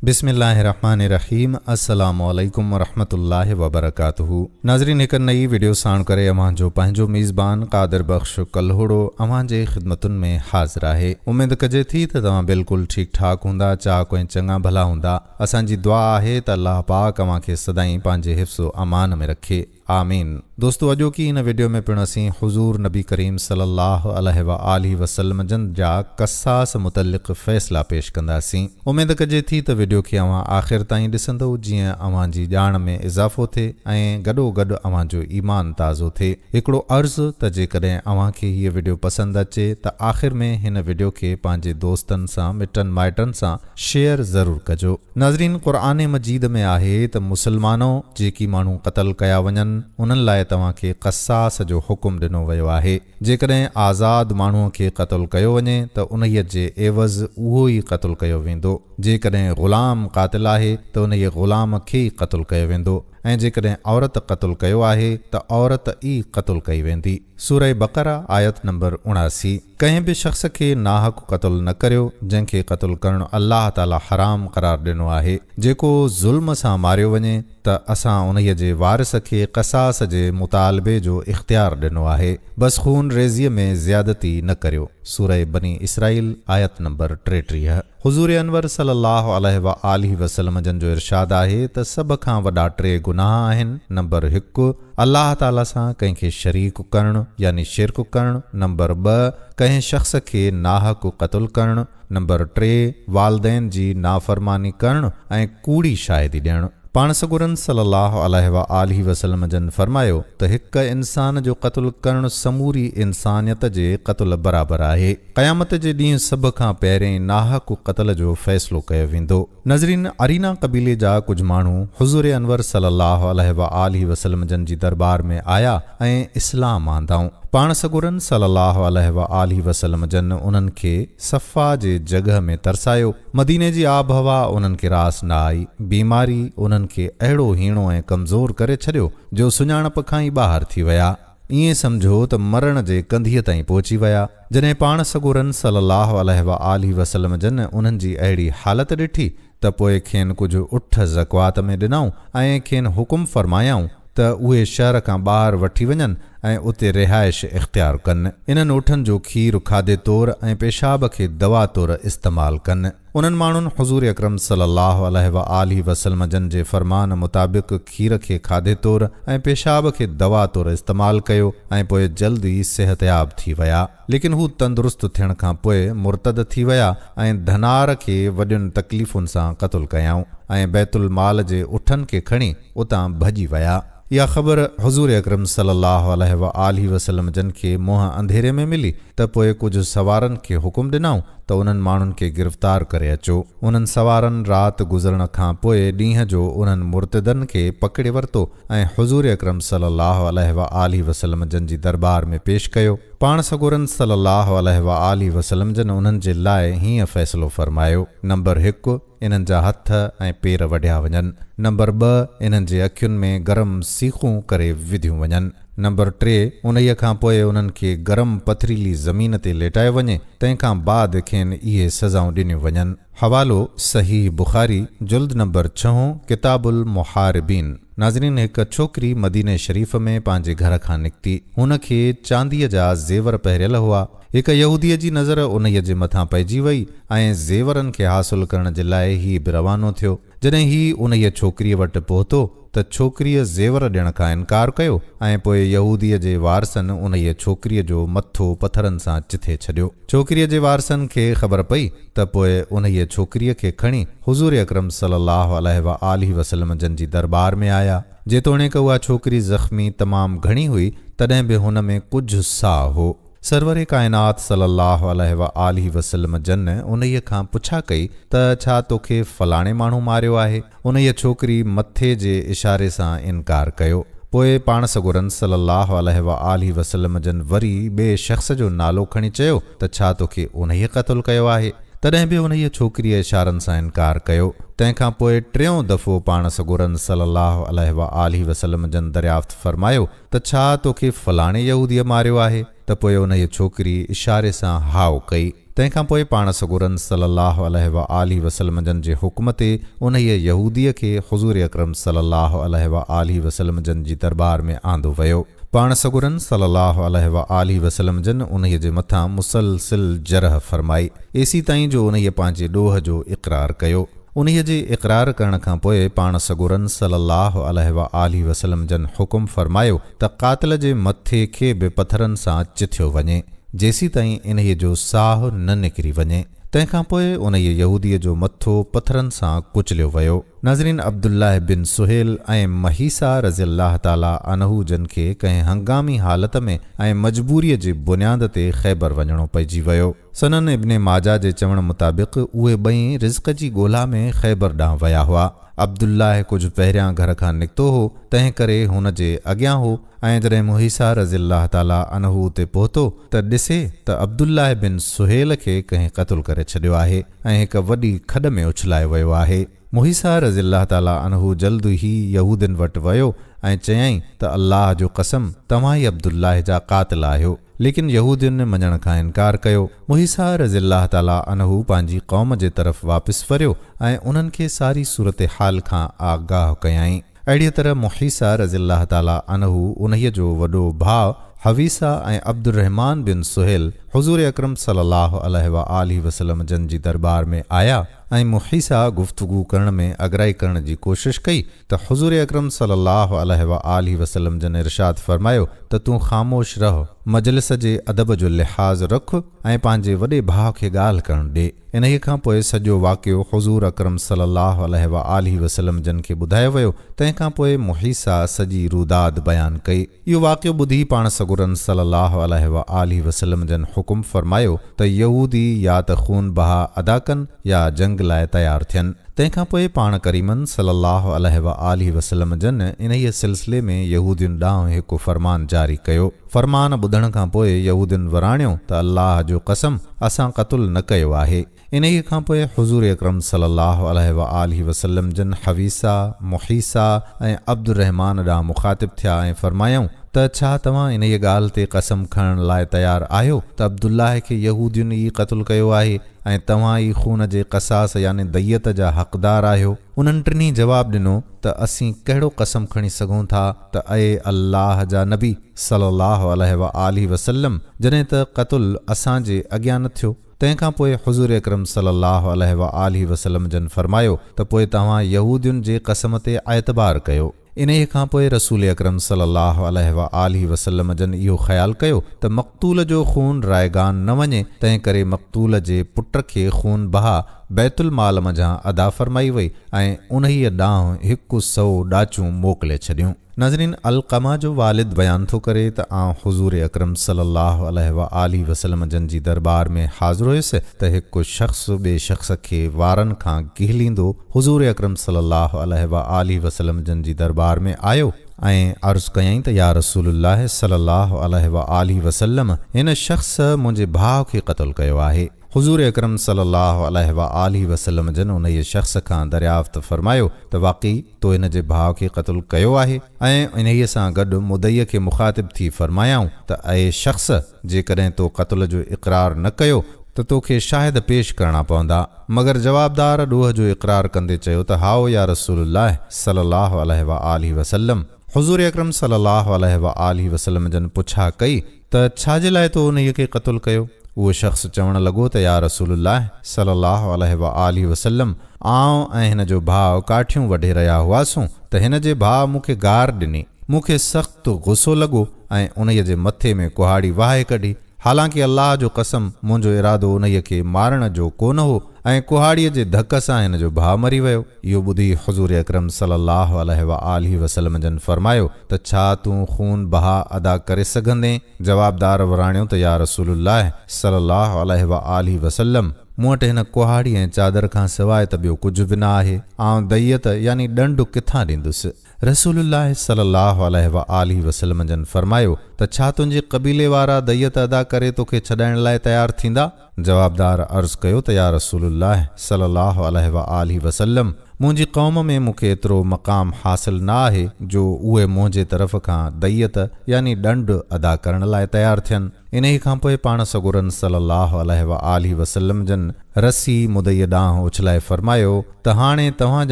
بسم الله الرحمن الرحيم السلام عليڪم ورحمة الله وبرڪاته ناظرين هڪ نئي وڊيو ساڻ ڪري اوهان جو پنهنجو ميزبان قادر بخش ڪلهوڙو اوهان جي خدمتن ۾ حاضر آهي اميد ڪجي ٿي ته توهان بلڪل ٺيڪ ٺاڪ هوندا چاڪ ۽ چڱا ڀلا هوندا اسان جي دعا آهي ته الله پاڪ اوهان کي سدائين پنهنجي حفظ و امان ۾ رکي آمين دوستو اڄوڪي هن وڊيو ۾ پڻ اسين حضور نبي ڪريم صلي الله عليه واٰله وسلم جن جا قصاص متعلق فيصلا پيش ڪنداسين اميد ڪجي ٿي ته وڊيو کي اوهان آخر تائين ڏسندؤ جيئن اوهان جي ڄاڻ ۾ اضافو ٿئي ۽ گڏو گڏ اوهان جو ايمان تازو ٿئي هڪڙو عرض ته جيڪڏهن اوهان کي هيء وڊيو پسند اچي ته آخر ۾ هن وڊيو کي پنهنجي دوستن سان مٽن مائٽن سان شيئر ضرور ڪجو. ناظرين قرآن مجيد ۾ آهي ته مسلمانو جيڪي ماڻهو قتل ڪيا وڃن انهن لاء توهان کي قصاص جو حڪم ڏنو ويو آهي جيڪڏهن آزاد ماڻهو کي قتل ڪيو وڃي ته انهيء جي عيوض اهو ئي قتل ڪيو ويندو جيڪڏهن غلام قاتل آهي ته انهيء غلام کي ئي قتل ڪيو ويندو ۽ جيڪڏهن عورت قتل ڪيو آهي ته عورت ئي قتل ڪئي ويندي. سوره بقره آيت نمبر 79. ڪنهن به شخص کي ناحق قتل نه ڪريو، جنهن کي قتل ڪرڻ الله تعالي حرام قرار ڏنو آهي. جيڪو ظلم سان ماريو وڃي ته اسان انهيء جي وارث کي قصاص جي مطالبي جو اختيار ڏنو آهي. بس خون ريزيء ۾ زيادتي نه ڪريو. سوره بني اسرائيل آيت نمبر 33. حضور انور صلي الله عليه واٰله وسلم جن جو ارشاد آهي ته سڀ کان وڏا ٽي گناهه آهن، نمبر 1، الله تعالي سان ڪنهن کي شريڪ ڪرڻ يعني شرڪ ڪرڻ، نمبر 2، ڪنهن شخص کي ناحق قتل ڪرڻ، نمبر 3، والدين جي نافرماني ڪرڻ ۽ ڪوڙي شاهدي ڏيڻ. پاڻ سڳورن صلي الله عليه واٰله وسلم جن فرمايو ته هڪ انسان جو قتل ڪرڻ سموري انسانيت جي قتل برابر آهي. قيامت جي ڏينهن سڀ کان پهرين ناحق قتل جو فيصلو ڪيو ويندو. ناظرين عرينا قبيلي جا ڪجهه ماڻهو حضور انور صلي الله عليه واٰله وسلم جن جي درٻار ۾ آيا ۽ اسلام آندائون. پاڻ سڳورن صلي الله عليه واٰله وسلم جن انهن کي صفا جي جڳهه ۾ ترسايو. مديني جي آبهوا انهن کي راس نه آئي. بيماري انهن کي اهڙو هيڻو ۽ ڪمزور ڪري ڇڏيو جو سڃاڻپ کان ئي ٻاهر ٿي ويا. ائين سمجهو ته مرڻ جي ڪنڌيء تائين پهچي ويا. جڏهن پاڻ سڳورن صلي الله عليه واٰله وسلم جن انهن جي اهڙي حالت ڏٺي ته پوء کين ڪجهه اٺ زڪوات ۾ ڏنائون ۽ کين حڪم فرمايائون ته اهي شهر کان ٻاهر وٺي وڃن ۽ اتي رهائش اختيار ڪن. انهن اٺن جو کير کاڌي طور ۽ پيشاب کي دوا طور استعمال ڪن. انهن ماڻهن حضور اڪرم صلي الله عليه واٰله وسلم جن جي فرمان مطابق کير کي کاڌي طور ۽ پيشاب کي دوا طور استعمال ڪيو ۽ پوء جلد ئي صحتياب ٿي ويا. ليڪن هو تندرست ٿيڻ کان پوء مرتد ٿي ويا ۽ ڌنار کي وڏين تڪليفن سان قتل ڪيائون ۽ بيت المال جي اٺن کي کڻي اتان ڀڄي ويا. اها خبر حضور اڪرم صلي الله عليه واٰله وسلم جن کي منهن انڌيري ۾ ملي ته پوء ڪجهه سوارن کي حڪم ڏنائون ته انهن ماڻهن کي گرفتار ڪري اچو. انهن سوارن رات گذرڻ کان پوء ڏينهن جو انهن مرتدن کي پڪڙي ورتو ۽ حضور اڪرم صلي الله عليه واٰله وسلم جن جي درٻار ۾ پيش ڪيو. پاڻ سڳورن صلي الله عليه واٰله وسلم جن انهن جي لاء هيئن فيصلو فرمايو، نمبر 1، انهن جا هٿ ۽ پير وڍيا وڃن. نمبر 2، انهن جي اکين ۾ گرم سيخون ڪري وڌيون وڃن. نمبر 3، انهيء کان پوء انهن کي گرم پٿريلي زمين تي ليٽايو وڃي، تنهن کان بعد کين اهي سزائون ڏنيون وڃن. حوالو، صحيح بخاري، جلد نمبر ڇهون، ڪتاب المحاربين. ناظرين هڪ ڇوڪري مديني شريف ۾ پنهنجي گهر کان نڪتي. هن کي چانديء جا زيور پهريل هئا. هڪ يهوديء جي نظر انهيء جي مٿان پئجي وئي ۽ زيورن کي حاصل ڪرڻ جي لاء هي به روانو ٿيو. جڏهن هي انهيء ڇوڪريء وٽ پهتو ته ڇوڪريء زيور ڏيڻ کان انڪار ڪيو ۽ پوء يهوديء جي وارثن انهيء ڇوڪريء جو مٿو پٿرن سان چٿي ڇڏيو. ڇوڪريء جي وارثن کي خبر پئي ته پوء انهيء ڇوڪريء کي کڻي حضور اڪرم صلي الله عليه واٰله وسلم جن جي درٻار ۾ آيا. جيتوڻيڪ اها ڇوڪري زخمي تمام گهڻي هئي، تڏهن به هن ۾ ڪجهه ساهه هو. سرور ڪائنات صلي الله عليه واٰله وسلم جن انهيء کان پڇا ڪئي ته ڇا توکي فلاڻي ماڻهو ماريو آهي؟ انهيء ڇوڪري مٿي جي اشاري سان انڪار ڪيو. پوء پاڻ سڳورن صلي الله عليه واٰله وسلم جن وري ٻئي شخص جو نالو کڻي چيو ته ڇا توکي انهيء قتل ڪيو آهي؟ تڏهن به انهيء ڇوڪريء اشارن سان انڪار ڪيو. تنهن کان پوء ٽيون دفعو پاڻ سڳورن صلي الله عليه واٰله وسلم جن دريافت فرمايو ته ڇا توکي فلاڻي يهوديء ماريو آهي؟ ته پوء انهيء ڇوڪري اشاري سان هائو ڪئي. تنهن کان پوءِ پاڻ سڳورن صلي الله عليه وآله وسلم جن جي حڪم تي انهيءَ يهوديءَ کي حضور اڪرم صلي الله عليه وآله وسلم جن جي دربار ۾ آندو ويو. پاڻ سڳورن صلي الله عليه وآله وسلم جن انهيءَ جي مٿان مسلسل جرح فرمائي، ايسي تائين جو انهيءَ پنهنجي ڏوهه جو اقرار ڪيو. انهيءَ جي اقرار ڪرڻ کان پوءِ پاڻ سڳورن صلي الله عليه وآله وسلم جن حڪم فرمايو ته قاتل جي مٿي کي به پٿرن سان چٿيو وڃي، جيسين تائين انهيءَ جو ساهه نه نڪري وڃي. تنهن کان پوءِ انهيءَ يهوديءَ جو مٿو پٿرن سان ڪچليو ويو. ناظرين، عبدالله بن سهيل ۽ محيصه رضي الله تعاليٰ عنه جن کي ڪنهن هنگامي حالت ۾ ۽ مجبوريءَ جي بنياد تي خيبر وڃڻو پئجي ويو. سنن ابن ماجه جي چوڻ مطابق اهي ٻئي رزق جي ڳولا ۾ خيبر ڏانهن ويا هئا. عبدالله ڪجهه پهريان گهر کان نڪتو هو، تنهن ڪري هن جي اڳيان هو ۽ جڏهن محيصه رضي الله تعاليٰ عنه اتي پهتو ته ڏسي ته عبدالله بن سهيل کي ڪنهن قتل ڪري ڇڏيو آهي ۽ هڪ وڏي کڏ ۾ اڇلايو ويو آهي. محيصه رضي الله تعاليٰ عنه جلد ئي يهودين وٽ ويو ۽ چيائين ته الله جو قسم، توهان ئي عبدالله جا قاتل آهيو. ليڪن يهودين مڃڻ کان انڪار ڪيو. محيصه رضي الله تعاليٰ عنه پنهنجي قوم جي طرف واپس وريو ۽ انهن کي ساري صورت حال کان آگاهه ڪيائين. اهڙيءَ طرح محيصه رضي الله تعاليٰ عنه، انهيءَ جو وڏو ڀاءُ حويصه ۽ عبدالرحمان بن سهيل حضور اڪرم صلي الله عليه وآله وسلم جن جي دربار ۾ آيا ۽ محيصه گفتگو ڪرڻ ۾ اڳرائي ڪرڻ جي ڪوشش ڪئي ته حضور اڪرم صلي الله عليه وآله وسلم جن ارشاد فرمايو ته تون خاموش رهه، مجلس جي ادب جو لحاظ رک ۽ پنهنجي وڏي ڀاءُ کي ڳالهه ڪرڻ ڏي. انهيءَ کان پوءِ سڄو واقعو حضور اڪرم صلي الله عليه وآله وسلم جن کي ٻڌايو ويو. تنهن کان پوءِ محيصه سڄي روداد بيان ڪئي. اهو واقعو ٻڌي پاڻ سڳورن صلي الله عليه وآله وسلم جن حڪم فرمايو ته يهودي يا ته خون بها ادا ڪن يا جنگ لاءِ تيار ٿين. تنهن کان پوءِ پاڻ ڪريمن صلي الله عليه وآله وسلم جن انهيءَ سلسلي ۾ يهودين ڏانهن هڪ فرمان جاري ڪيو. فرمان ٻڌڻ کان پوءِ يهودين وراڻيو ته الله جو قسم، اسان قتل نه ڪيو آهي. انهيءَ کان پوءِ حضور اڪرم صلي الله عليه وآله وسلم جن حويصه، محيصه ۽ عبدالرحمان ڏانهن مخاطب ٿيا ۽ فرمايائون ته ڇا توهان انهيءَ ڳالهه تي قسم کڻڻ لاءِ تيار آهيو ته عبدالله کي يهودين ئي قتل ڪيو آهي ۽ توهان ئي خون جي قصاص يعني ديت جا حقدار آهيو؟ انهن ٽنهي جواب ڏنو ته اسين ڪهڙو قسم کڻي سگهون ٿا ته اي الله جا نبي صلي الله عليه وآله وسلم، جڏهن ته قتل اسان جي اڳيان نه ٿيو. تنهن کان پوءِ حضور اڪرم صلي الله عليه وآله وسلم جن فرمايو ته پوءِ توهان يهودين جي قسم تي اعتبار ڪيو. انهيءَ کان پوءِ رسول اڪرم صلي الله عليه وآله وسلم جن اهو خيال ڪيو ته مقتول جو خون رائگان نه وڃي، تنهن ڪري مقتول جي پٽ کي خون بها بيت المال منجهان ادا فرمائي وئي ۽ انهيءَ ڏانهن 100 ڏاچون موڪلي ڇڏيون. ناظرين، القمه جو والد بيان ٿو ڪري ته آئون حضور اڪرم صلي الله عليه وآله وسلم جن جي دربار ۾ حاضر هيس ته هڪ شخص ٻئي شخص کي وارن کان گهليندو حضور اڪرم صلي الله عليه وآله وسلم جن جي دربار ۾ آيو ۽ عرض ڪيائين ته يا رسول الله صلي الله عليه وآله وسلم، هن شخص منهنجي ڀاءُ کي قتل ڪيو آهي. حضور اڪرم صلي الله عليه وآله وسلم جن انهيءَ شخص کان دريافت فرمايو ته واقعي تو هن جي ڀاءُ کي قتل ڪيو آهي؟ ۽ انهيءَ سان گڏ مدعيءَ کي مخاطب ٿي فرمايائون ته اي شخص، جيڪڏهن تو قتل جو اقرار نه ڪيو ته توکي شاهد پيش ڪرڻا پوندا. مگر جوابدار ڏوهه جو اقرار ڪندي چيو ته هائو يا رسول الله صلي الله عليه وآله وسلم. حضور اڪرم صلي الله عليه وآله وسلم جن پڇا ڪئي ته ڇا جي لاءِ تو انهيءَ کي قتل ڪيو؟ اهو شخص چوڻ لڳو ته يا رسول الله صلي الله عليه وآله وسلم، آئون ۽ هن جو ڀاءُ ڪاٺيون وڍي رهيا هئاسون ته هن جي ڀاءُ مون کي گار ڏني. مون کي سخت غصو لڳو ۽ انهيءَ جي مٿي ۾ ڪهاڙي واهي ڪڍي. حالانڪه الله جو قسم، منهنجو ارادو انهيءَ کي مارڻ جو ڪونه هو ۽ ڪهاڙيءَ جي ڌڪ سان هن جو ڀاءُ مري ويو. اهو ٻڌي حضور اڪرم صلي الله عليه وآله وسلم جن فرمايو ته ڇا تون خون بها ادا ڪري سگهندين؟ جوابدار وراڻيو ته يا رسول الله صلي الله عليه وآله وسلم، مون وٽ هن ڪهاڙي ۽ چادر کان سواءِ ته ٻيو ڪجهه به نه آهي. آئون ديت يعني ڏنڊ ڪٿان ڏيندس؟ رسول الله صلي الله عليه وآله وسلم جن فرمايو ته ڇا تنهنجي قبيلي وارا ديت ادا ڪري توکي ڇڏائڻ لاء تيار ٿيندا؟ جوابدار عرض ڪيو ته يا رسول الله صلي الله عليه وآله وسلم! منهنجي قوم ۾ مون کي ايترو مقام حاصل نه آهي جو اهي منهنجي طرف کان ديت يعني ڏنڊ ادا ڪرڻ لاء تيار ٿين. انهيء کان پوء پاڻ سڳورن صلي الله عليه وآله وسلم جن رسي مدعيء ڏانهن اڇلائي فرمايو ته هاڻي توهان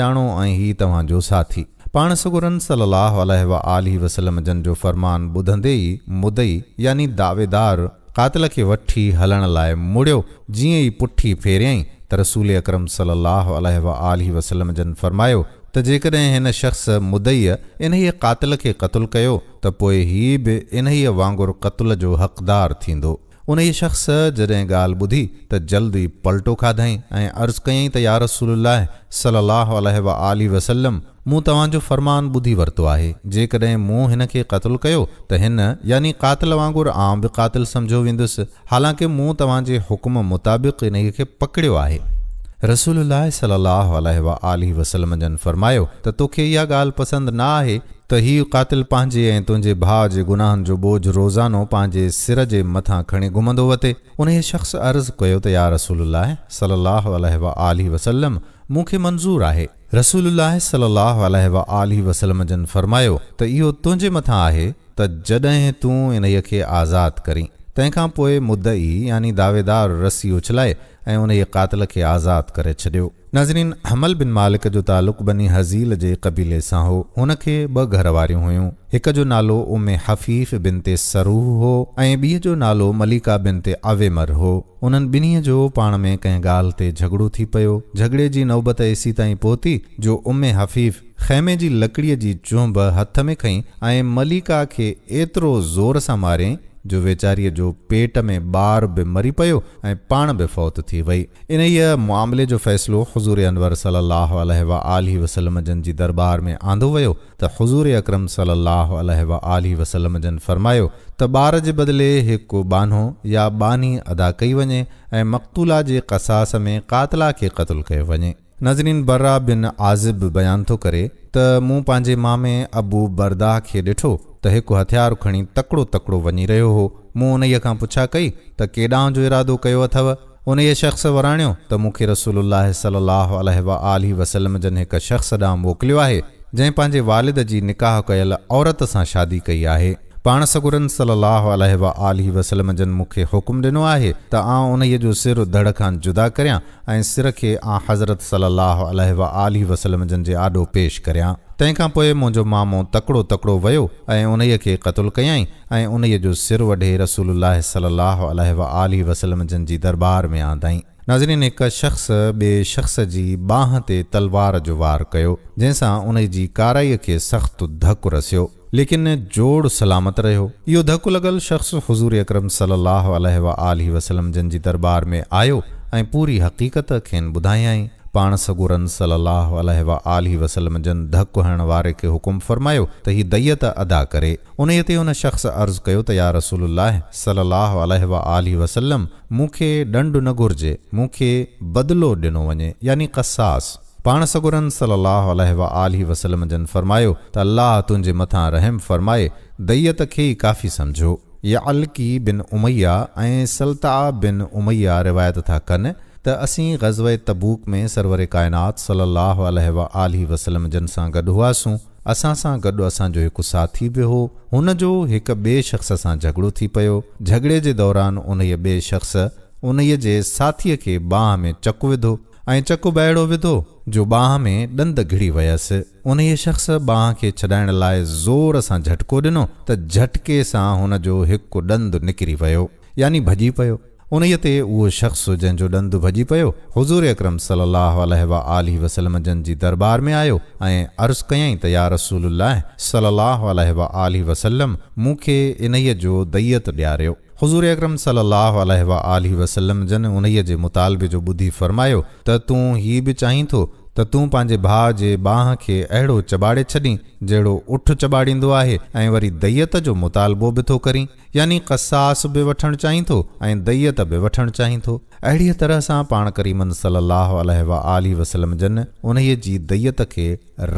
ڄاڻو ۽ هي توهان جو ساٿي. پاڻ سڳورن صلي الله عليه وآله وسلم جن جو فرمان ٻڌندي ئي مدعي يعني دعويدار قاتل کي وٺي هلڻ لاء مڙيو، جيئن ئي پٺي ڦيريائين ته رسول اڪرم صلي الله عليه وآله وسلم جن فرمايو ته جيڪڏهن هن شخص، مدعيء، انهيء قاتل کي قتل ڪيو ته پوء هي به انهيء وانگر قتل جو حقدار ٿيندو. انهيء شخص جڏهن ڳالهه ٻڌي ته جلد ئي پلٽو کاڌائين ۽ عرض ڪيائين ته يا رسول الله صلي الله عليه وآله وسلم! مون توهان جو فرمان ٻڌي ورتو آهي، جيڪڏهن مون هن کي قتل ڪيو ته هن، يعني قاتل، وانگر آئون به قاتل سمجهيو ويندس، حالانڪه مون توهان جي حڪم مطابق انهيء کي پڪڙيو آهي. رسول الله صلي الله عليه وآله وسلم جن فرمايو ته توکي اها ڳالهه پسند نه آهي ته هيء قاتل پنهنجي ۽ تنهنجي ڀاء جي گناهن جو ٻوجهه روزانو پنهنجي سر جي مٿان کڻي گهمندو وتي؟ انهيء شخص عرض ڪيو ته يا رسول الله صلي الله عليه وآله وسلم! مون کي منظور آهي. رسول الله صلي الله عليه وآله وسلم جن فرمايو ته اهو تنهنجي مٿان آهي ته جڏهن تون انهيء کي آزاد ڪرين. تنهن کان پوء مدعي يعني دعويدار رسي اڇلائي ۽ انهيء قاتل کي آزاد ڪري ڇڏيو. ناظرين! حمل بن مالڪ جو تعلق بني هذيل جي قبيلي سان هو. هن کي ٻه گهر واريون هيون. هڪ جو نالو ام حفيف بنت سروح هو ۽ ٻيء جو نالو مليڪه بنت عويمر هو. انهن ٻنهي جو پاڻ ۾ ڪنهن ڳالهه تي جهڳڙو ٿي پيو. جهڳڙي جي نوبت ايسيتائين پهتي جو ام حفيف خيمي جي لڪڙيء جي چهنب هٿ ۾ کنئي ۽ مليڪا کي ايترو زور سان ماريائين جو ويچاريء جو پيٽ ۾ ٻار به مري پيو ۽ پاڻ به فوت ٿي وئي. انهيء معاملي جو فيصلو حضور انور صلي الله عليه وآله وسلم جن جي درٻار ۾ آندو ويو ته حضور اڪرم صلي الله عليه وآله وسلم جن فرمايو ته ٻار جي بدلي هڪ ٻانهو يا ٻانهي ادا ڪئي وڃي ۽ مقتوله جي قصاص ۾ قاتله کي قتل ڪيو وڃي. ناظرين برا بن عازب بيان ٿو ڪري ته مون پنهنجي مامي ابو برده کي ڏٺو ته هڪ هٿيار کڻي تڪڙو تڪڙو وڃي رهيو هو. مون انهيء کان پڇا ڪئي ته ڪيڏانهن جو ارادو ڪيو اٿئو؟ انهيء شخص وراڻيو ته مون کي رسول الله صلي الله عليه وآله وسلم جن هڪ شخص ڏانهن موڪليو آهي، جنهن پنهنجي والد جي نڪاح ڪيل عورت سان شادي ڪئي آهي. پاڻ سڳورن صلي الله عليه وآله وسلم جن مون کي حڪم ڏنو آهي ته آئون انهيء جو سر ڌڙ کان جدا ڪريان ۽ سر کي آنحضرت صلي الله عليه وآله وسلم جن جي آڏو پيش ڪريان. تنهن کان پوء منهنجو مامو تڪڙو تڪڙو ويو ۽ انهيء کي قتل ڪيائين ۽ انهيء جو سر وڍي رسول الله صلي الله عليه وآله وسلم جن جي درٻار ۾ آندائين. ناظرين هڪ شخص ٻئي شخص جي ٻانهن تي تلوار جو وار ڪيو، جنهن سان انهي جي ڪارائيء کي سخت ڌڪ رسيو، ليڪن جوڙ سلامت رهيو. اهو ڌڪ لڳل شخص حضور اڪرم صلي الله عليه وآله وسلم جن جي درٻار ۾ آيو ۽ پوري حقيقت کين ٻڌايائين. پاڻ سڳورن صلّي اللّٰه عليه واٰله وسلّم جن ڌڪ هڻڻ واري کي حڪم فرمايو ته هي ديت ادا ڪري. انهيء تي ان شخص عرض ڪيو ته يا رسول الله صلّي اللّٰه عليه واٰله وسلّم مون کي ڏنڊ نه گهرجي، مون کي بدلو ڏنو وڃي يعني قصاص. پاڻ سڳورن صلّي اللّٰه عليه واٰله وسلّم جن فرمايو ته الله تنهنجي مٿان رحم فرمائي، ديت کي ئي ڪافي سمجهو. يعلقي بن اميه ۽ سلطعه بن اميه روايت ٿا ڪن ته اسين غزوه تبوڪ ۾ سرور ڪائنات صلي الله عليه واٰله وسلم جن سان گڏ هئاسون، اسان سان گڏ اسان جو هڪ ساٿي به هو، هن جو هڪ ٻئي شخص سان جهڳڙو ٿي پيو، جهڳڙي جي دوران انهيء ٻئي شخص انهيء جي ساٿيء کي ٻانهن ۾ چڪ وڌو ۽ چڪ به اهڙو وڌو جو ٻانهن ۾ ڏند گهڙي ويس، انهيء شخص ٻانهن کي ڇڏائڻ لاء زور سان جهٽڪو ڏنو ته جهٽڪي سان هن جو هڪ ڏند نڪري ويو يعني ڀڄي پيو. انهيء تي اهو شخص جنهن جو ڏند ڀڄي پيو، حضور اڪرم صلي الله عليه واٰله وسلم جن جي درٻار ۾ آيو ۽ عرض ڪيائين ته يا رسول الله صلي الله عليه واٰله وسلم مون کي انهيء جو ديت ڏياريو. حضور اڪرم صلي الله عليه واٰله وسلم جن انهيء جي مطالبي جو ٻڌي فرمايو ته تون هي به چاهين ٿو ته تون پنهنجي ڀاء جي ٻانهن کي اهڙو چٻاڙي ڇڏين جهڙو اٺ چٻاڙيندو آهي ۽ وري ديت جو مطالبو به ٿو ڪرين؟ يعني قصاص به وٺڻ چاهين ٿو ۽ ديت به وٺڻ چاهين ٿو. اهڙيء طرح سان پاڻ ڪريمن صلّي اللّٰه عليه واٰله وسلّم جن انهيء جي ديت کي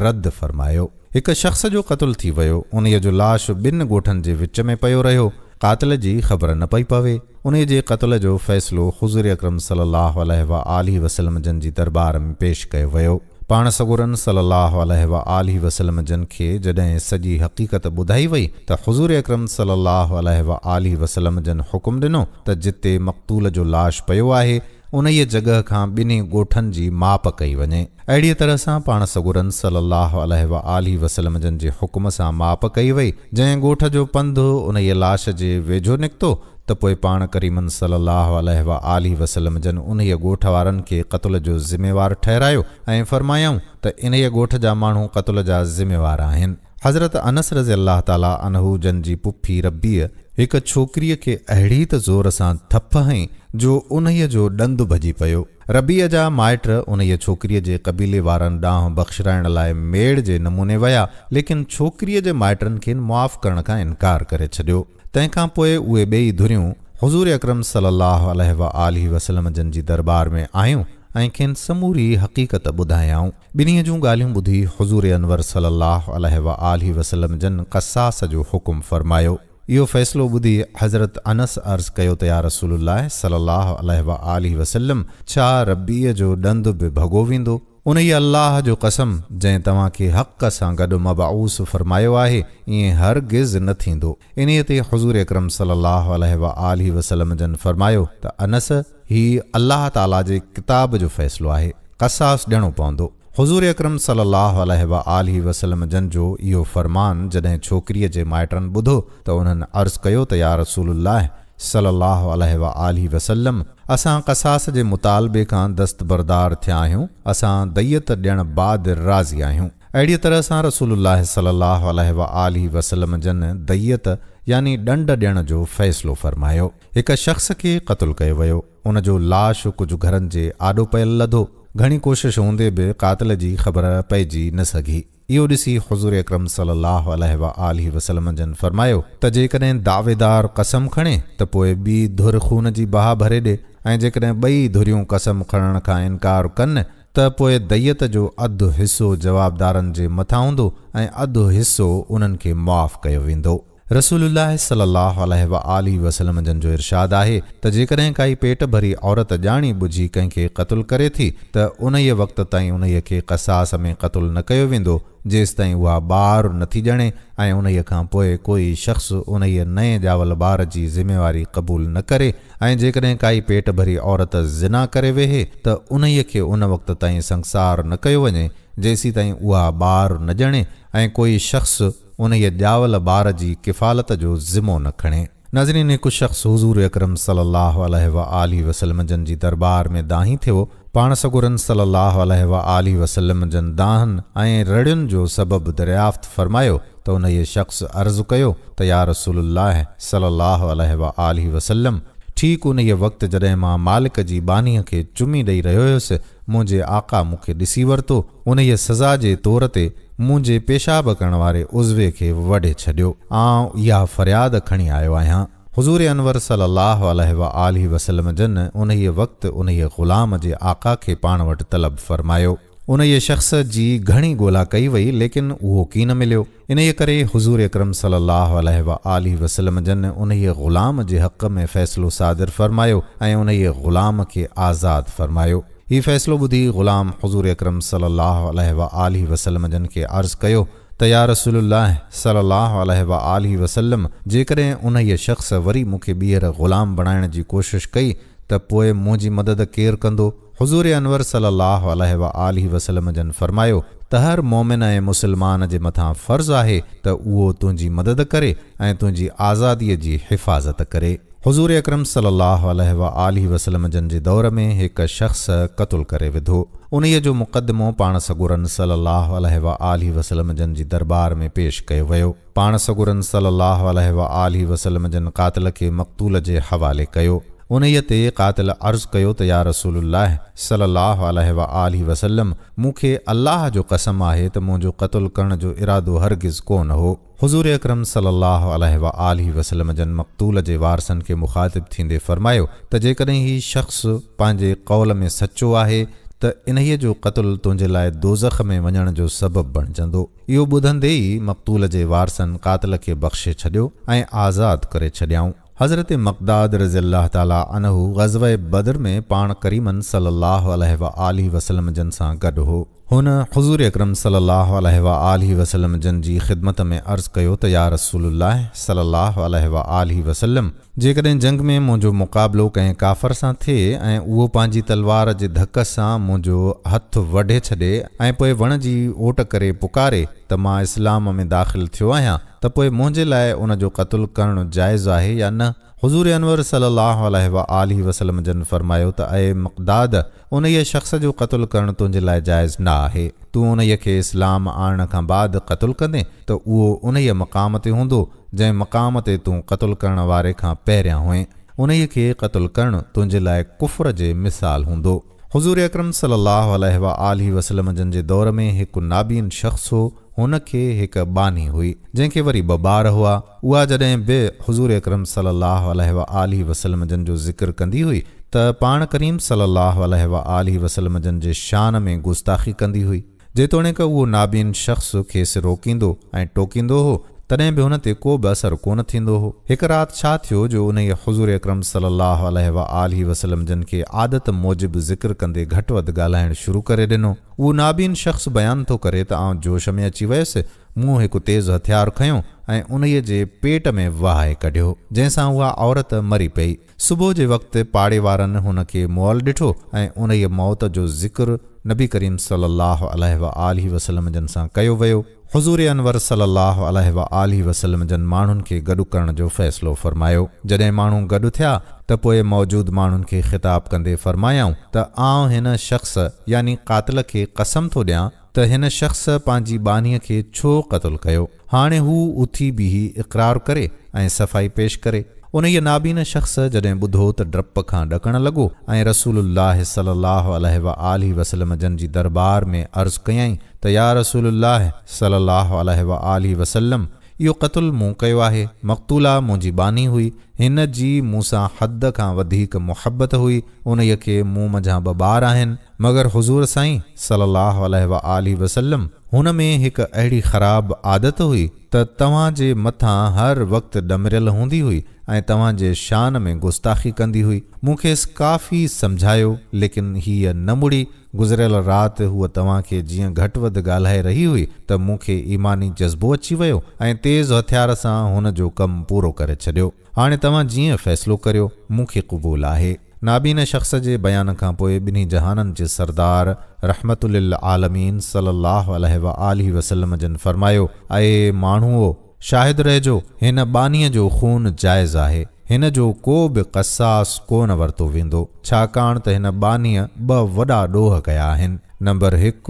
رد فرمايو. هڪ شخص جو قتل ٿي ويو. انهيء جو لاش ٻن ڳوٺن جي وچ ۾ پيو رهيو. قاتل جي خبر نه پئي پوي. انهيء جي قتل جو فيصلو حضور اڪرم صلي الله عليه وآله وسلم جن جي درٻار ۾ پيش ڪيو ويو. پاڻ سڳورن صلي الله عليه وآله وسلم جن کي جڏهن سڄي حقيقت ٻڌائي وئي ته حضور اڪرم صلي الله عليه وآله وسلم جن حڪم ڏنو ته جتي مقتول جو لاش پيو آهي انهيء جڳهه کان ٻنهي ڳوٺن جي ماپ ڪئي وڃي. اهڙيء طرح سان پاڻ سڳورن صلي الله عليه وآله وسلم جن جي حڪم سان ماپ ڪئي وئي. جنهن ڳوٺ جو پنڌ انهيء لاش جي ويجهو نڪتو ته پوء پاڻ ڪريمن صلّي اللّٰه عليه واٰله وسلّم جن انهيء ڳوٺ وارن کي قتل جو ذميوار ٺهرايو ۽ فرمايائون ته انهيء ڳوٺ جا ماڻهو قتل جا ذميوار آهن. حضرت انس رضي الله تعالٰي عنه جن جي پڦي ربيع هڪ ڇوڪريء کي اهڙي ته زور سان ٿڦ هنئي جو انهيء جو ڏند ڀڄي پيو. ربيع جا مائٽ انهيء ڇوڪريء جي قبيلي وارن ڏانهن بخشرائڻ لاء ميڙ جي نموني ويا، ليڪن ڇوڪريء جي مائٽن کين معاف ڪرڻ کان انڪار ڪري ڇڏيو. تنهن کان پوء اهي ٻيئي ڌريون حضور اڪرم صلي الله عليه واٰله وسلم جن جي درٻار ۾ آيون ۽ کين سموري حقيقت ٻڌايائون. ٻنهي جون ڳالهيون ٻڌي حضور انور صلي الله عليه واٰله وسلم جن قصاص جو حڪم فرمايو. اهو فيصلو ٻڌي حضرت انس عرض ڪيو ته يا رسول الله صلي الله عليه واٰله وسلم ڇا ربيع جو ڏند به ڀڳو ويندو؟ انهيء الله جو قسم جنهن توهان کي حق سان گڏ مبعوث فرمايو آهي، ائين هرگز نه ٿيندو. انهيء تي حضور اڪرم صلي الله عليه واٰله وسلم جن فرمايو ته انس! هي الله تعاليٰ جي ڪتاب جو فيصلو آهي، قصاص ڏيڻو پوندو. حضور اڪرم صلي الله عليه واٰله وسلم جن جو اهو فرمان جڏهن ڇوڪريء جي مائٽن ٻڌو ته انهن عرض ڪيو ته يا رسول الله! صلّي اللّٰه عليه واٰله وسلّم اسان قصاص جي مطالبي کان دستبردار ٿيا آهيون، اسان ديت ڏيڻ بعد راضي آهيون. اهڙيء طرح سان رسول الله صلّي اللّٰه عليه واٰله وسلّم جن ديت يعني ڏنڊ ڏيڻ جو فيصلو فرمايو. هڪ شخص کي قتل ڪيو ويو، ان جو لاش ڪجهه گهرن جي آڏو پيل لڌو، گهڻي ڪوشش هوندي به قاتل جي خبر پئجي نه سگهي. اهو ڏسي حضور اڪرم صلي الله عليه واٰله وسلم جن فرمايو ته جيڪڏهن دعويدار قسم کڻي ته پوء ٻي ڌر خون جي بها ڀري ڏي ۽ جيڪڏهن ٻئي ڌريون قسم کڻڻ کان انڪار ڪن ته پوء ديت جو اڌ حصو جوابدارن جي مٿان هوندو ۽ اڌ حصو انهن کي معاف ڪيو ويندو. رسول الله صلي الله عليه واٰله وسلم جن جو ارشاد آهي ته جيڪڏهن ڪائي پيٽ ڀري عورت ڄاڻي ٻجهي ڪنهن کي قتل ڪري ٿي ته انهيء وقت تائين انهيء کي قصاص ۾ قتل نه ڪيو ويندو جيستائين اها ٻار نه ٿي ڄڻي ۽ انهيء کان پوء ڪوئي شخص انهيء نئين ڄاول ٻار جي ذميواري قبول نه ڪري ۽ جيڪڏهن ڪائي پيٽ ڀري عورت زنا ڪري ويهي ته انهيء کي ان وقت تائين سنگسار نه ڪيو وڃي جيسيتائين اها ٻار نه ڄڻي ۽ ڪوئي شخص انهيء ڄاول ٻار جي ڪفالت جو ذمو نه کڻي. ناظرين هڪ شخص حضور اڪرم صلي الله عليه واٰله وسلم جن جي درٻار ۾ دانهين ٿيو، پاڻ سڳورن صلي الله عليه واٰله وسلم جن دانهن ۽ رڙين جو سبب دريافت فرمايو ته انهيء شخص عرض ڪيو ته يا رسول الله صلي الله عليه واٰله وسلم! ٺيڪ انهيء وقت جڏهن مان مالڪ جي ٻانهيء کي چمي ڏئي رهيو هيس، منهنجي آقا مون کي ڏسي ورتو، انهيء سزا جي طور تي منهنجي پيشاب ڪرڻ واري عضوي کي وڍي ڇڏيو. آئون اها فرياد کڻي آيو آهيان. حضور انور صلي الله عليه واٰله وسلم جن انهيء وقت انهيء غلام جي آقا کي پاڻ وٽ طلب فرمايو. انهيء شخص جي گهڻي ڳولا ڪئي وئي ليڪن اهو ڪين مليو. انهيء ڪري حضور اڪرم صلي الله عليه واٰله وسلم جن انهيء غلام جي حق ۾ فيصلو صادر فرمايو ۽ انهيء غلام کي آزاد فرمايو. هي فيصلو ٻڌي غلام حضور اڪرم صلي الله عليه واٰله وسلم جن کي عرض ڪيو ته يا رسول الله صلي الله عليه واٰله وسلم جيڪڏهن انهيء شخص وري مون کي ٻيهر غلام بڻائڻ جي ڪوشش ڪئي ته پوء منهنجي مدد ڪير ڪندو؟ حضور انور صلي الله عليه واٰله وسلم جن فرمايو ته هر مؤمن ۽ مسلمان جي مٿان فرض آهي ته اهو تنهنجي مدد ڪري ۽ تنهنجي آزاديء جي حفاظت ڪري. حضور اڪرم صلي الله عليه واٰله وسلم جن جي دور ۾ هڪ شخص قتل ڪري وڌو. انهيء جو مقدمو پاڻ سڳورن صلي الله عليه واٰله وسلم جن جي درٻار ۾ پيش ڪيو ويو. پاڻ سڳورن صلّي اللّٰه عليه واٰله وسلّم جن قاتل کي مقتول جي حوالي ڪيو. انهيء تي قاتل عرض ڪيو ته يا رسول الله صلّي اللّٰه عليه واٰله وسلّم مون کي الله جو قسم آهي ته منهنجو قتل ڪرڻ جو ارادو هرگز ڪونه هو. حضور اڪرم صلّي اللّٰه عليه واٰله وسلّم جن مقتول جي وارثن کي مخاطب ٿيندي فرمايو ته جيڪڏهن هي شخص پنهنجي قول ۾ سچو آهي ته انهيء جو قتل تنهنجي لاء دوزخ ۾ وڃڻ جو سبب بڻجندو. اهو ٻڌندي ئي مقتول جي وارثن قاتل کي بخشي ڇڏيو ۽ آزاد ڪري ڇڏيائون. حضرت مقداد رضي الله تعالٰي عنه غزوه بدر ۾ پاڻ ڪريمن صلّي اللّٰه عليه واٰله وسلّم جن سان گڏ هو. هن حضور اڪرم صلّي اللّٰه عليه واٰله وسلّم جن جي خدمت ۾ عرض ڪيو ته يا رسول الله صلّي اللّٰه عليه واٰله وسلّم! جيڪڏهن جنگ ۾ منهنجو مقابلو ڪنهن ڪافر سان ٿئي ۽ اهو پنهنجي تلوار جي ڌڪ سان منهنجو هٿ وڍي ڇڏي ۽ پوء وڻ جي اوٽ ڪري پڪاري ته مان اسلام ۾ داخل ٿيو آهيان ته پوء منهنجي لاء ان جو قتل ڪرڻ جائز آهي يا نه؟ حضور انور صلي الله عليه واٰله وسلم جن فرمايو ته اي مقداد! انهيء شخص جو قتل ڪرڻ تنهنجي لاء جائز نه آهي. تون انهيء کي اسلام آڻڻ کان بعد قتل ڪندين ته اهو انهيء مقام تي هوندو، جنهن مقام تي تون قتل ڪرڻ واري کان پهريان هئين. انهيء کي قتل ڪرڻ تنهنجي لاء ڪفر جي مثال هوندو. حضور اڪرم صلي الله عليه واٰله وسلم جن جي دور ۾ هڪ نابين شخص هو، هن کي هڪ ٻانهي هئي، جنهن کي وري ٻه ٻار هئا. اها جڏهن به حضور اڪرم صلي الله عليه واٰله وسلم جن جو ذڪر ڪندي هئي ته پاڻ ڪريم صلي الله عليه واٰله وسلم جن جي شان ۾ گستاخي ڪندي هئي. جيتوڻيڪ اهو نابين شخص کيس روڪيندو ۽ ٽوڪيندو هو، تڏهن به هن تي ڪو به اثر ڪونه ٿيندو هو. هڪ رات ڇا ٿيو جو انهيء حضور اڪرم صلي الله عليه واٰله وسلم جن کي عادت موجب ذڪر ڪندي گهٽ وڌ ڳالهائڻ شروع ڪري ڏنو. اهو نابين شخص بيان ٿو ڪري ته آئون جوش ۾ اچي ويس، مون هڪ تيز هٿيار کنيو ۽ انهيء جي پيٽ ۾ وهائي ڪڍيو، جنهن سان اها عورت مري پئي. صبح جي وقت پاڙي وارن هن کي مئل ڏٺو ۽ انهيء موت جو ذڪر نبي ڪريم صلي الله عليه واٰله وسلم جن سان ڪيو ويو. حضور انور صلي الله عليه واٰله وسلم جن ماڻهن کي گڏ ڪرڻ جو فيصلو فرمايو. جڏهن ماڻهو گڏ ٿيا ته پوء موجود ماڻهن کي خطاب ڪندي فرمايائون ته آئون هن شخص يعني قاتل کي قسم ٿو ڏيان ته هن شخص پنهنجي ٻانهيء کي ڇو قتل ڪيو؟ هاڻي هو اٿي بيهي اقرار ڪري ۽ صفائي پيش ڪري. انهيء نابين شخص جڏهن ٻڌو ته ڊپ کان ڏڪڻ لڳو ۽ رسول الله صلي الله عليه واٰله وسلم جن جي درٻار ۾ عرض ڪيائين ته يا رسول الله صلي الله عليه واٰله وسلم! اهو قتل مون ڪيو آهي، مقتوله منهنجي ٻانهي هئي، هن جي مون سان حد کان وڌيڪ محبت هئي، انهيء کي مون منجهان ٻه ٻار آهن، مگر حضور سائين صلي الله عليه واٰله وسلم! هن ۾ هڪ اهڙي خراب عادت هئي ته توهان جي مٿان هر وقت ڏمريل هوندي هئي ۽ توهان جي شان ۾ گستاخي ڪندي هئي. مون کيس ڪافي سمجهايو، ليڪن هيء نه مڙي. گذريل رات هوء توهان کي جيئن گهٽ وڌ ڳالهائي رهي هئي ته مون کي ايماني جذبو اچي ويو ۽ تيز هٿيار سان هن جو ڪم پورو ڪري ڇڏيو. هاڻي توهان جيئن فيصلو ڪريو، مون کي قبول آهي. نابين شخص جي بيان کان پوء ٻنهي جهانن جي سردار رحمت للعالمين صلي الله عليه واٰله وسلم جن فرمايو، اي ماڻهوؤ! شاهد رهجو، هن ٻانهيء جو خون جائز آهي، هن جو ڪو به قصاص ڪو نه ورتو ويندو، ڇاڪاڻ ته هن ٻانهيء ٻه وڏا ڏوهه ڪيا آهن، نمبر هڪ،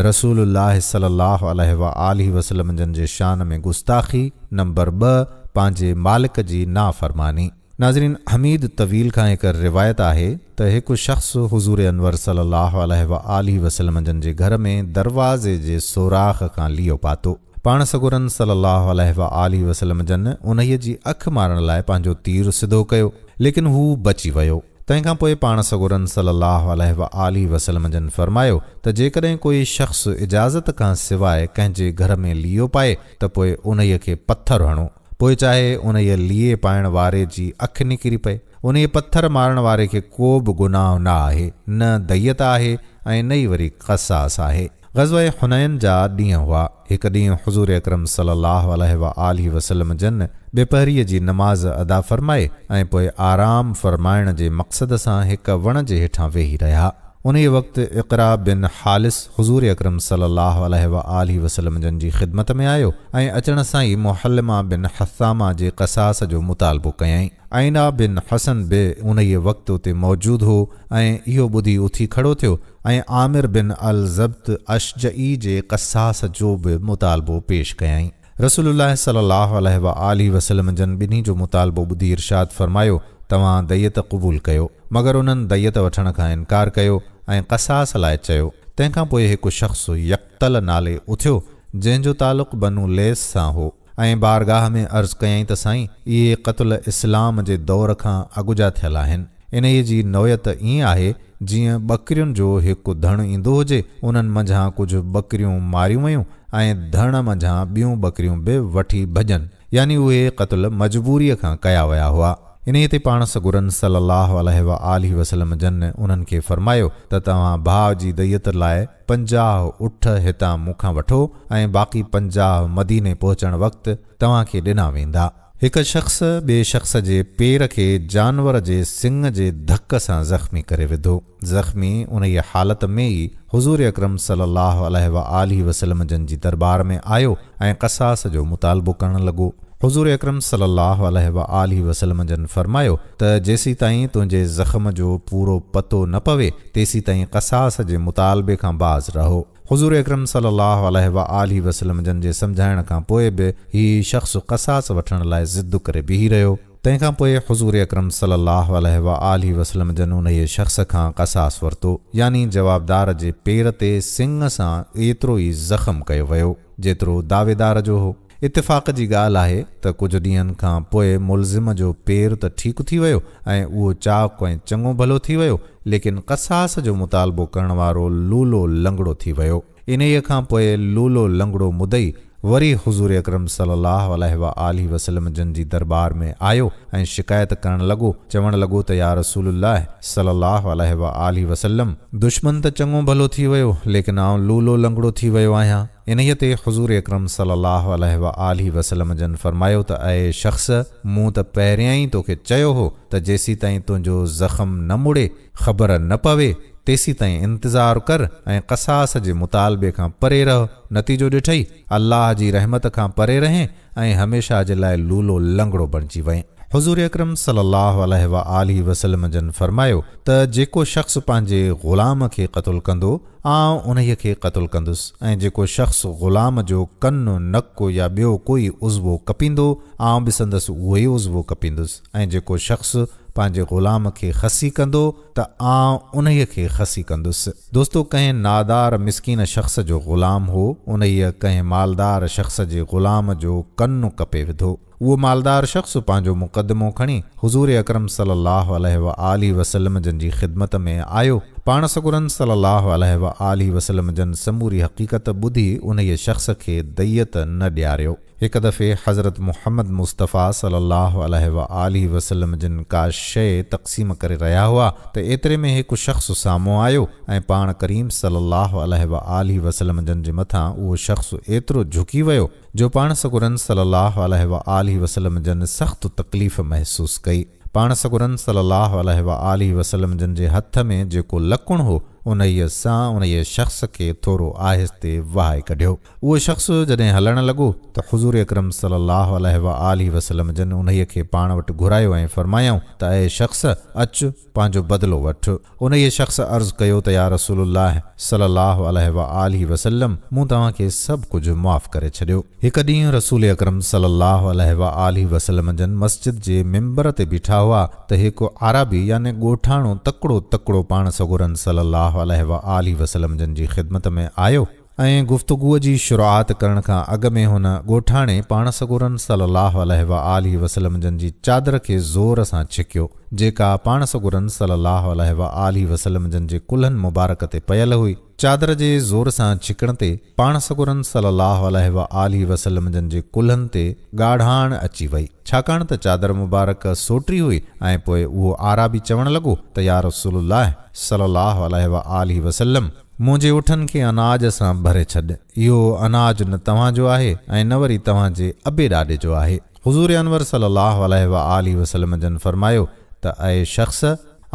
رسول الله صلي الله عليه واٰله وسلم جن جي شان ۾ گستاخي، نمبر ٻه، پنهنجي مالڪ جي نافرماني. ناظرين حميد طويل کان هڪ روايت آهي ته هڪ شخص حضور انور صلي الله عليه واٰله وسلم جن جي گهر ۾ دروازي جي سوراخ کان ليئو پاتو. پاڻ سڳورن صلي الله عليه واٰله وسلم جن انهيء جي اک مارڻ لاء پنهنجو تير سڌو ڪيو، ليڪن هو بچي ويو. تنهن کان پوء پاڻ سڳورن صلي الله عليه واٰله وسلم جن فرمايو ته جيڪڏهن ڪوئي شخص اجازت کان سواء ڪنهن جي گهر ۾ ليئو پائي ته پوء انهيء کي پٿر هڻو. پوء چاهي انهيء ليئي پائڻ واري جي اک نڪري پئي. انهيء پٿر مارڻ واري کي ڪو به گناهه نه آهي، نه ديت آهي ۽ نه ئي وري قصاص آهي. غزوه حنين جا ڏينهن هئا. هڪ ڏينهن حضور اڪرم صلي الله عليه واٰله وسلم جن ٻپهريء جي نماز ادا فرمائي ۽ پوء آرام فرمائڻ جي مقصد سان هڪ وڻ جي هيٺان ويهي رهيا. انهيء وقت اقرع بن حالص حضور اڪرم صلي الله عليه واٰله وسلم جن جي خدمت ۾ آيو ۽ اچڻ سان ئي محلمه بن حثامه جي قصاص جو مطالبو ڪيائين. عيينه بن حصن به انهيء وقت اتي موجود هو ۽ اهو ٻڌي اٿي کڙو ٿيو ۽ عامر بن الزبت اشجعي جي قصاص جو به مطالبو پيش ڪيائين. رسول الله صلي الله عليه واٰله وسلم جن ٻنهي جو مطالبو ٻڌي ارشاد فرمايو، توهان ديت قبول ڪيو. مگر انهن ديت وٺڻ کان انڪار ڪيو ۽ قصاص لاء چيو. تنهن کان پوء هڪ شخص يقتل نالي اٿيو، جنهن جو تعلق بنو ليث سان هو ۽ بارگاهه ۾ عرض ڪيائين ته سائين! اهي قتل اسلام جي دور کان اڳ جا ٿيل آهن. انهيء جي نوعيت ائين آهي، جيئن ٻڪرين جو هڪ ڌڻ ايندو هجي، انهن منجهان ڪجهه ٻڪريون ماريون ويون ۽ ڌڻ منجهان ٻيون ٻڪريون به وٺي ڀڄن، يعني اهي قتل مجبوريء کان ڪيا ويا هئا. انهيء تي پاڻ سڳورن صلّي اللّٰه عليه واٰله وسلّم جن انهن کي فرمايو ته توهان ڀاء جي ديت لاء 50 اٺ هتان مون کان وٺو ۽ باقي 50 مديني پهچڻ وقت توهان کي ڏنا ويندا. هڪ شخص ٻئي شخص جي پير کي جانور جي سڱ جي ڌڪ سان زخمي ڪري وڌو. زخمي انهيء حالت ۾ ئي حضور اڪرم صلّي اللّٰه عليه واٰله وسلّم جن جي درٻار ۾ آيو ۽ قصاص جو مطالبو ڪرڻ لڳو. حضور اڪرم صلّي اللّٰه عليه واٰله وسلّم جن فرمايو ته جيسيتائين تنهنجي زخم جو پورو پتو نه پوي تيسيتائين قصاص جي مطالبي کان باز رهو. حضور اڪرم صلّي اللّٰه عليه واٰله وسلّم جن جي سمجهائڻ کان پوء به هي شخص قصاص وٺڻ لاء ضد ڪري بيهي رهيو. تنهن کان پوء حضور اڪرم صلّي اللّٰه عليه واٰله وسلّم جن انهيء شخص کان قصاص ورتو، يعني جوابدار جي پير تي سڱ سان ايترو ئي زخم ڪيو ويو، جيترو دعويدار جو هو. اتفاق جي ڳالهه آهي ته ڪجهه ڏينهن کان پوء ملزم جو پير ته ٺيڪ ٿي ويو ۽ اهو چاق ۽ چڱو ڀلو ٿي ويو، ليڪن قصاص جو مطالبو ڪرڻ وارو لولو لنگڙو ٿي ويو. انهيء کان پوء لولو لنگڙو مدعي وري حضور اڪرم صلّي اللّٰه عليه واٰله وسلّم جن جي درٻار ۾ آيو ۽ شڪايت ڪرڻ لڳو، چوڻ لڳو ته يا رسول الله صلّي اللّٰه عليه واٰله وسلّم! دشمن ته چڱو ڀلو ٿي ويو، ليڪن آئون لولو لنگڙو ٿي ويو آهيان. انهيء تي حضور اڪرم صلّي اللّٰه عليه واٰله وسلّم جن فرمايو ته اي شخص! مون ته پهريائين توکي چيو هو ته جيسيتائين تنهنجو زخم نه مڙي، خبر نه پوي، تيسيتائين انتظار ڪر ۽ قصاص جي مطالبي کان پري رهه، نتيجو ڏٺئي، الله جي رحمت کان پري رهين ۽ هميشه جي لاء لولو لنگڙو بڻجي وئين. حضور اڪرم صلي الله عليه واٰله وسلم جن فرمايو ته جيڪو شخص پنهنجي غلام کي قتل ڪندو، آئون انهيء کي قتل ڪندس ۽ جيڪو شخص غلام جو ڪن، نڪ يا ٻيو ڪوئي عضوو ڪپيندو، آئون به سندس اهوئي عضوو ڪپيندس ۽ جيڪو شخص پنهنجي غلام کي خصي ڪندو ته آئون انهيء کي خصي ڪندس. دوستو ڪنهن نادار مسڪين شخص جو غلام هو، انهيء ڪنهن مالدار شخص جي غلام جو ڪن ڪپي وڌو. اهو مالدار شخص پنهنجو مقدمو کڻي حضور اڪرم صلي الله عليه واٰله وسلم جن جي خدمت ۾ آيو. پاڻ سڳورن صلي الله عليه واٰله وسلم جن سموري حقيقت ٻڌي انهيء شخص کي ديت نه ڏياريو. هڪ دفعي حضرت محمد مصطفيٰ صلي الله عليه واٰله وسلم جن ڪا شيء تقسيم ڪري رهيا هئا ته ايتري ۾ هڪ شخص سامهون آيو ۽ پاڻ ڪريم صلي الله عليه واٰله وسلم جن جي مٿان اهو شخص ايترو جهڪي ويو جو پاڻ سڳورن صلي الله عليه واٰله وسلم جن سخت تڪليف محسوس ڪئي. پاڻ سڳورن صلي الله عليه واٰله وسلم جن جي هٿ ۾ جيڪو لڪڻ هو انهيء سان انهيء شخص کي ٿورو آهستي وهائي ڪڍيو. اهو شخص جڏهن هلڻ لڳو ته حضور اڪرم صلي الله عليه واٰله وسلم جن انهيء کي پاڻ وٽ گهرايو ۽ فرمايائون ته اي شخص! اچ، پنهنجو بدلو وٺ. انهيء شخص عرض ڪيو ته يا رسول الله صلي الله عليه واٰله وسلم! مون توهان کي سڀ ڪجهه معاف ڪري ڇڏيو. هڪ ڏينهن رسول اڪرم صلي الله عليه واٰله وسلم جن مسجد جي منبر تي بيٺا هئا ته هڪ اعرابي يعني ڳوٺاڻو تڪڙو تڪڙو پاڻ سڳورن صلي الله عليه واٰله وسلم جن جي خدمت ۾ آيو ۽ گفتگوء جي شروعات ڪرڻ کان اڳ ۾ هن ڳوٺاڻي پاڻ سڳورن صلّي اللّٰه عليه واٰله وسلّم جن جي چادر کي زور سان ڇڪيو، جيڪا پاڻ سڳورن صلّي اللّٰه عليه واٰله وسلّم جن جي ڪلهن مبارڪ تي پيل هئي. چادر جي زور سان ڇڪڻ تي پاڻ سڳورن صلّي اللّٰه عليه واٰله وسلّم جن جي ڪلهن تي ڳاڙهاڻ اچي وئي، ڇاڪاڻ ته چادر مبارڪ سوٽري هئي ۽ پوء اهو اعرابي چوڻ لڳو ته يا رسول الله صلّي اللّٰه عليه واٰله وسلّم! منهنجي اٺن کي اناج سان ڀري ڇڏ. اهو اناج نه توهان جو آهي ۽ نه وري توهان جي ابي ڏاڏي جو آهي. حضور انور صلي الله عليه واٰله وسلم جن فرمايو ته اي شخص!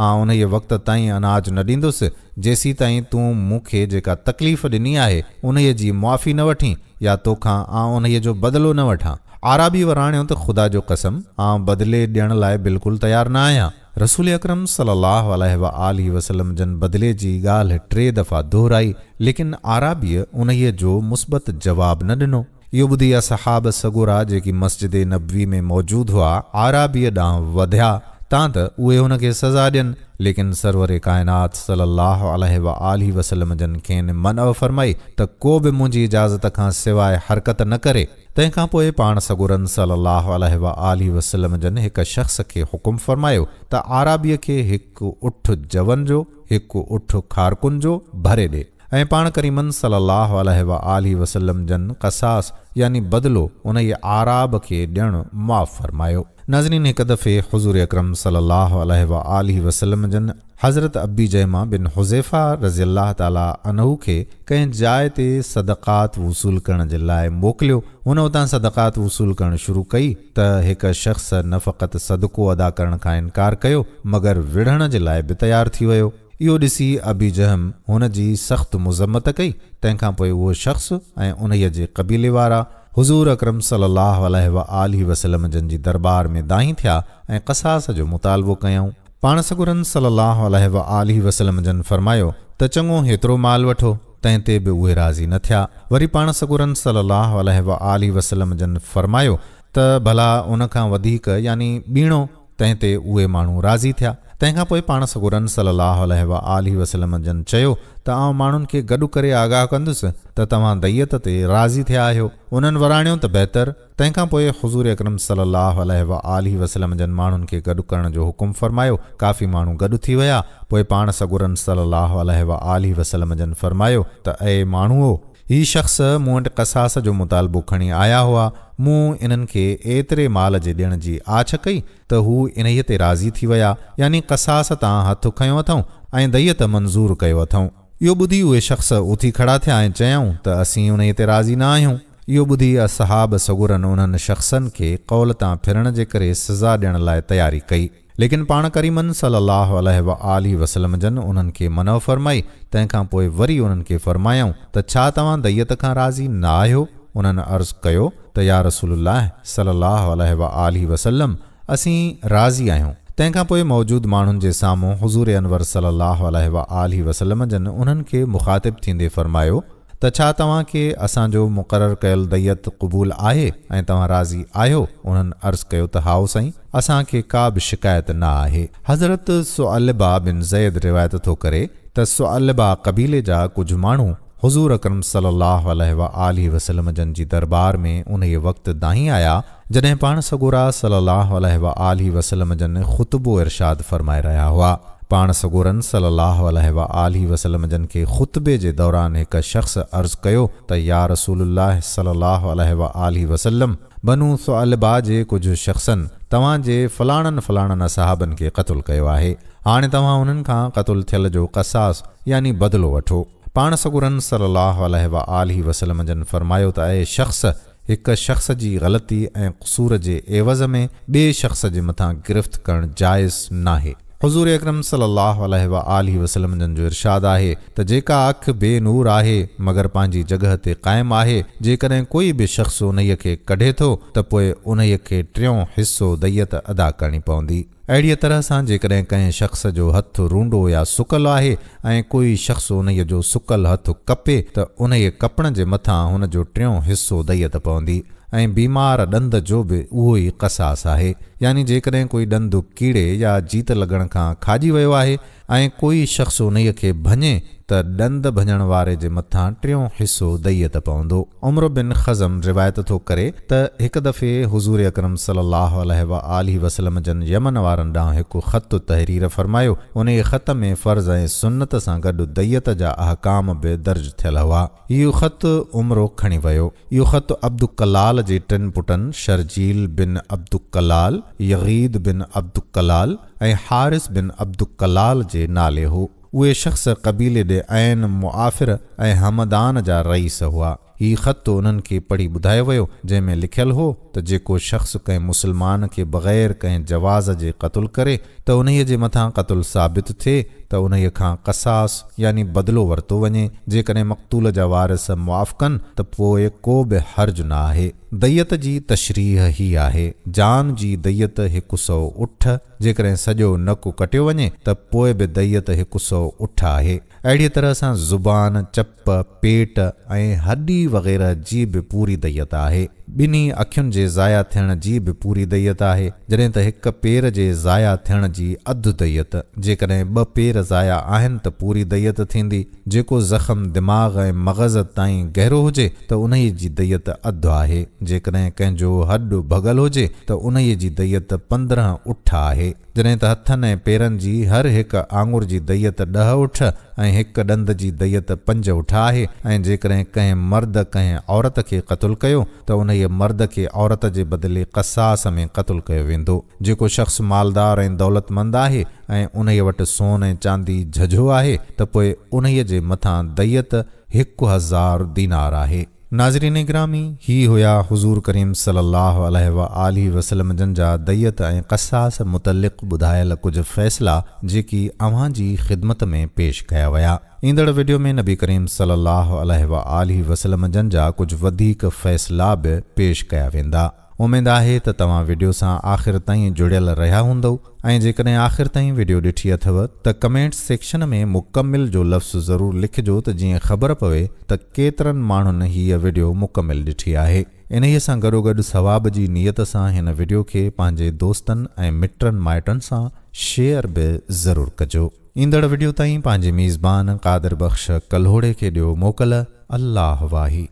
آئون انهيء وقت تائين اناج نه ڏيندس، جيسيتائين تون مون کي جيڪا تڪليف ڏني آهي، انهيء جي معافي نه وٺين يا توکان آئون انهيء جو بدلو نه وٺان. اعرابي وراڻيو ته خدا جو قسم! آئون بدلي ڏيڻ لاء بلڪل تيار نه آهيان. رسول اڪرم صلي الله عليه واٰله وسلم جن بدلي جي ڳالهه ٽي دفعا دهرائي، ليڪن اعرابيء انهيء جو مثبت جواب نه ڏنو. اهو ٻڌي اصحاب سڳورا جيڪي مسجد نبوي ۾ موجود هئا، اعرابيء ڏانهن وڌيا تان ته اهي هن کي سزا ڏين، ليڪن سرور ڪائنات صلي الله عليه واٰله وسلم جن کين منع فرمائي ته ڪو به منهنجي اجازت کان سواء حرڪت نه ڪري. تنهن کان پوء پاڻ سڳورن صلّي اللّٰه عليه واٰله وسلّم جن هڪ شخص کي حڪم فرمايو ته اعرابيء کي هڪ اٺ جون جو، هڪ اٺ کارڪن جو ڀري ڏي ۽ پاڻ ڪريمن صلّي اللّٰه عليه واٰله وسلّم جن قصاص يعني بدلو انهيء اعراب کي ڏيڻ معاف فرمايو. ناظرين هڪ دفعي حضور اڪرم صلّي اللّٰه عليه واٰله وسلّم جن حضرت ابي جهيمه بن حذيفه رضي الله تعالٰي عنه کي ڪنهن جاء تي صدقات وصول ڪرڻ جي لاء موڪليو، هن اتان صدقات وصول ڪرڻ شروع ڪئي ته هڪ شخص نه فقط صدقو ادا ڪرڻ کان انڪار ڪيو مگر وڙهڻ جي لاء به تيار ٿي ويو. اهو ڏسي ابي جهم هن جي سخت مذمت ڪئي، تنهن کان پوء اهو شخص ۽ انهيء جي قبيلي وارا حضور اڪرم صلي الله عليه واٰله وسلم جن جي درٻار ۾ دانهين ٿيا ۽ قصاص جو مطالبو ڪيائون. پاڻ سڳورن صلّي اللّٰه عليه واٰله وسلّم جن فرمايو ته چڱو هيترو مال وٺو، تنهن تي به اهي راضي نه ٿيا، وري پاڻ سڳورن صلّي اللّٰه عليه واٰله وسلّم جن فرمايو ته ڀلا ان کان وڌيڪ يعني ٻيڻو، تنهن تي اهي ماڻهو راضي ٿيا، تنهن کان پوء پاڻ سڳورن صلّي اللّٰه عليه واٰله وسلّم جن چيو ته آئون ماڻهن کي گڏ ڪري آگاهه ڪندس ته توهان ديت تي راضي ٿيا آهيو، انهن وراڻيو ته بهتر. تنهن کان پوء حضور اڪرم صلّي اللّٰه عليه واٰله وسلّم جن ماڻهن کي گڏ ڪرڻ جو حڪم فرمايو، ڪافي ماڻهو گڏ ٿي ويا، پوء پاڻ سڳورن صلّي اللّٰه عليه واٰله وسلّم جن فرمايو ته اي ماڻهؤ! هي شخص مون وٽ قصاص جو مطالبو کڻي آيا هئا، مون انهن کي ايتري مال جي ڏيڻ جي آڇ ڪئي ته هو انهيء تي راضي ٿي ويا، يعني قصاص تان هٿ کنيو اٿئون ۽ ديت منظور ڪيو اٿئون. اهو ٻڌي اهي شخص اٿي کڙا ٿيا ۽ چيائون ته اسين انهيء تي راضي نه آهيون. اهو ٻڌي اصحاب سڳورن انهن شخصن کي قول تان ڦرڻ جي ڪري سزا ڏيڻ لاء تياري ڪئي. ليڪن پاڻ ڪريمن صلّي اللّٰه عليه واٰله وسلّم جن انهن کي منع فرمائي، تنهن کان پوء وري انهن کي فرمايائون ته ڇا توهان ديت کان راضي نه آهيو؟ انهن عرض ڪيو ته يا رسول الله صلّي اللّٰه عليه واٰله وسلّم! اسين راضي آهيون. تنهن کان پوء موجود ماڻهن جي سامهون حضور انور صلّي اللّٰه عليه واٰله وسلّم جن انهن کي مخاطب ٿيندي فرمايو ته ڇا توهان کي اسان جو مقرر ڪيل ديت قبول آهي ۽ توهان راضي آهيو؟ انهن عرض ڪيو ته هائو سائين! اسان کي ڪا به شڪايت نه آهي. حضرت ثعلبه بن زيد روايت ٿو ڪري ته ثعلبه قبيلي جا ڪجهه ماڻهو حضور اڪرم صلّي اللّٰه عليه واٰله وسلّم جن جي درٻار ۾ انهيء وقت دانهين آيا جڏهن پاڻ سڳورا صلّي اللّٰه عليه واٰله وسلّم جن خطبو ارشاد فرمائي رهيا هئا. پاڻ سڳورن صلّي اللّٰه عليه واٰله وسلّم جن کي خطبي جي دوران هڪ شخص عرض ڪيو ته يا رسول الله صلّي اللّٰه عليه واٰله وسلّم! بنو ثعلبه جي ڪجهه شخصن توهان جي فلاڻن فلاڻن اصحابن کي قتل ڪيو آهي. هاڻي توهان انهن کان قتل ٿيل جو قصاص يعني بدلو وٺو. پاڻ سڳورن صلّي اللّٰه عليه واٰله وسلّم جن فرمايو ته اي شخص! هڪ شخص جي غلطي ۽ قصور جي عيوض ۾ ٻئي شخص جي مٿان گرفت ڪرڻ جائز ناهي. حضور اڪرم صلي الله عليه واٰله وسلم جن جو ارشاد آهي ته جيڪا اک بي نور آهي مگر پنهنجي جڳهه تي قائم آهي جيڪڏهن ڪوئي به شخص انهيء کي ڪڍي ٿو ته پوء انهيء کي ٽيون حصو ديت ادا ڪرڻي پوندي. اهڙيء طرح سان جيڪڏهن ڪنهن شخص جو هٿ رونڊو يا سڪل آهي ۽ ڪوئي شخص انهيء جو سڪل هٿ ڪپي ته انهيء ڪپڻ جي مٿان هن جو ٽيون حصو ديت پوندي ۽ بيمار ڏند جو به اهو ئي قصاص آهي يعني جيڪڏهن ڪوئي ڏند ڪيڙي يا جيت لڳڻ کان کاڄي ويو آهي ۽ ڪوئي شخص انهيء کي ڀڃي ته ڏند ڀڃڻ واري جي مٿان ٽيون حصو ديت پوندو. عمرو بن خثعم روايت ٿو ڪري ته هڪ دفعي حضور اڪرم صلي الله عليه واٰله وسلم جن يمن وارن ڏانهن هڪ خط تحرير فرمايو، انهيء خط ۾ فرض ۽ سنت سان گڏ ديت جا احڪام به درج ٿيل هئا. اهو خط عمرو کڻي ويو. اهو خط عبدڪلال جي ٽن پٽن شرجيل بن عبدڪلال، يغيد بن عبدڪلال ۽ حارث بن عبدڪلال جي نالي هو. اهي شخص قبيلي ڏي عين معافر ۽ همدان جا رئيس هئا. هي خط انهن کي پڙهي ٻڌايو ويو، جنهن ۾ لکيل هو ته جيڪو شخص ڪنهن مسلمان کي بغير ڪنهن جواز جي قتل ڪري ته انهيء جي مٿان قتل ثابت ٿئي ته انهيء کان قصاص يعني بدلو ورتو وڃي، جيڪڏهن مقتول جا وارث معاف ڪن ته پوء ڪو به حرج نه آهي. ديت جي تشريح هي آهي، جان جي ديت هڪ سؤ اٺ، جيڪڏهن سڄو نڪ ڪٽيو وڃي ته پوء به ديت هڪ سؤ اٺ آهي. اهڙيء طرح سان زبان، چپ، پيٽ ۽ هڏي وغيره جي به پوري ديت آهي. ٻنهي اکين جي ضايع ٿيڻ جي به پوري ديت آهي، جڏهن ته هڪ پير جي ضايع ٿيڻ جي اڌ ديت، جيڪڏهن ٻه پير ضايع آهن ته پوري ديت ٿيندي، جيڪو زخم دماغ ۽ مغز تائين گهرو هجي ته انهيء جي ديت اڌ آهي، جيڪڏهن ڪنهن جو هڏ ڀڳل هجي ته انهيء جي ديت 15 اٺ آهي. جڏهن ته هٿن ۽ پيرن جي هر هڪ آڱر جي ديت 10 اٺ ۽ هڪ ڏند جي ديت 5 اٺ آهي ۽ جيڪڏهن ڪنهن مرد ڪنهن عورت کي قتل ڪيو ته انهيء مرد کي عورت جي بدلي قصاص ۾ قتل ڪيو ويندو. جيڪو شخص مالدار ۽ دولتمند آهي ۽ انهيء وٽ سون ۽ چاندي جهجهو آهي ته پوء انهيء جي مٿان ديت 1000 دينار آهي. ناظرين گرامي، هي هيا حضور ڪريم صلي الله عليه واٰله وسلم جن جا ديت ۽ قصاص متعلق ٻڌايل ڪجهه فيصلا جيڪي اوهان جي خدمت ۾ پيش ڪيا ويا. ايندڙ وڊيو ۾ نبي ڪريم صلي الله عليه واٰله وسلم جن جا ڪجهه وڌيڪ فيصلا به پيش ڪيا ويندا. اميد آهي ته توهان وڊيو سان آخر تائين جڙيل رهيا هوندؤ ۽ جيڪڏهن آخر تائين وڊيو ڏٺي اٿو ته ڪمينٽس سيڪشن ۾ مڪمل جو لفظ ضرور لکجو ته جيئن خبر پوي ته ڪيترن ماڻهن هيء وڊيو مڪمل ڏٺي آهي. انهيء سان گڏوگڏ ثواب جي نيت سان هن وڊيو کي پنهنجي دوستن ۽ مٽن مائٽن سان شيئر به ضرور ڪجو. ايندڙ وڊيو تائين پنهنجي ميزبان قادر بخش ڪلهوڙي کي ڏيو موڪل. الله واهي.